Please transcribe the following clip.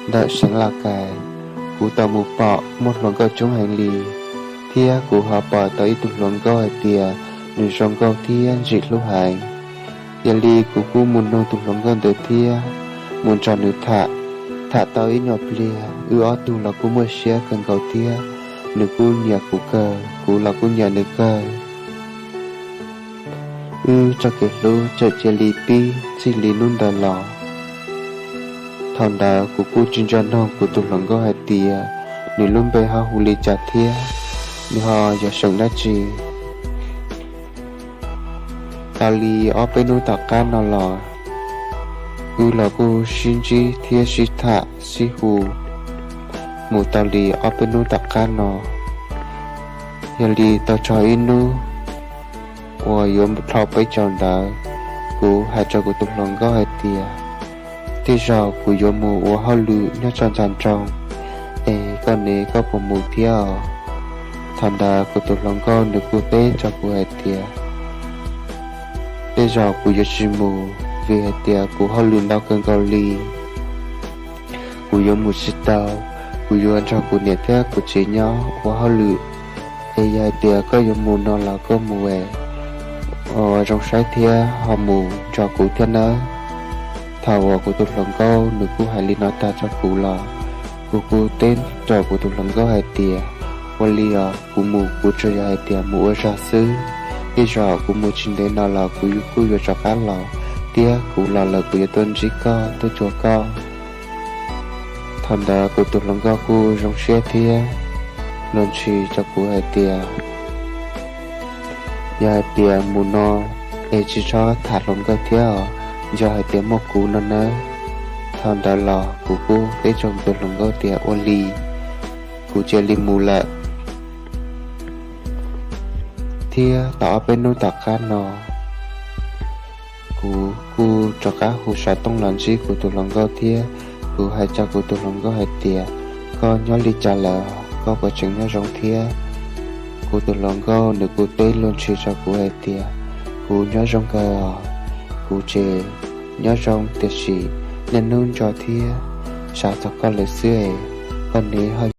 ntawm Seev Laj Kais. Kuv tau mus pom muaj hluas nkauj coob heev li, thiab kuv ho pom tau ib tug hluas nkauj hais tias nws zoo nkauj thiab ntsim hlub heev. Yog li kuv kuj mus noog tus hluas nkauj ntawd thiab mus nrog nws tham. Tham tau ib nyuag pliag, wb ob tug los kuj muaj siab kawg nkaus thiab, nws kuj nyiam kuv kawg, kuv los kuj nyiam nws kawg. Wb txoj kev hlub txawm cia li pib txij li hnub ntawd los. Thaum ntawd kuv kuj tsis ntsia noog kuv tus hluas nkauj hais tias nws lub npe ho hu li cas thiab nws ho yog xeem dab tsi. Tau li ob peb hnub tom qab no los, wb los kuj sib ntsib thiab sib tham sib hu mus tau li ob peb hnub tom qab no. Yog li tau txog ib hnub uas yuav dhau peb caug ntawd, kuv hais rau kuv tus hluas nkauj hais tias, tej zaum kuv yuav mus ua hauj lwm nyob rau ntawm nroog, es koj ne koj puas mus thiab os? Thaum ntawd kuv tus hluas nkauj nws kuj teb rau kuv hais tias, tej zaum kuv yuav tsis mus, vim hais tias kuv hauj lwm ntau kawg nkaus li, kuv yuav mus tsis tau. Kuv yuav nrog kuv niam thiab kuv txiv nyob ua hauj lwm, es yog hais tias koj yuav mus no los koj mus es zoo saib thiab ho mus nrog kuv thiab nawb. Thaum uas kuv tus hluas nkauj nws kuj hais li no tag rau kuv los, kuv kuj teb rau kuv tus hluas nkauj hais tias, ua li os, kuv mus kuv tsuas yog hais tias mus ua zog xwb, tej zaum kuv mus tsis ntev no los kuv kuj yuav rov qab los, thiab kuv los lawm kuv yuav tuaj ntsib koj tuaj cuag koj. Thaum ntawd kuv tus hluas nkauj kuj zoo siab thiab luag ntshis rau kuv hais tias, yog hais tias mus no es tsis txhob tham hluas nkauj thiab os, yog hais tias muaj kuv no nawb. Thaum ntawd los kuv kuj teb rau kuv tus hluas nkauj tias ua li, kuv cia li mus lawm. Thiab tau ob peb hnub tom qab no, kuv kuj rov qab hu xov tooj los ntsib kuv tus hluas nkauj thiab kuv hais rau kuv tus hluas nkauj hais tias, koj nyob li cas lawm, koj puas tseem nyob zoo thiab? Kuv tus hluas nkauj nws kuj teb luag ntshis rau kuv hais tias, kuv nyob zoo kawg os, kuv tseem nyob zoo tiam sis niaj hnub ntso thiab xav txog koj lawm xwb es, koj ne ho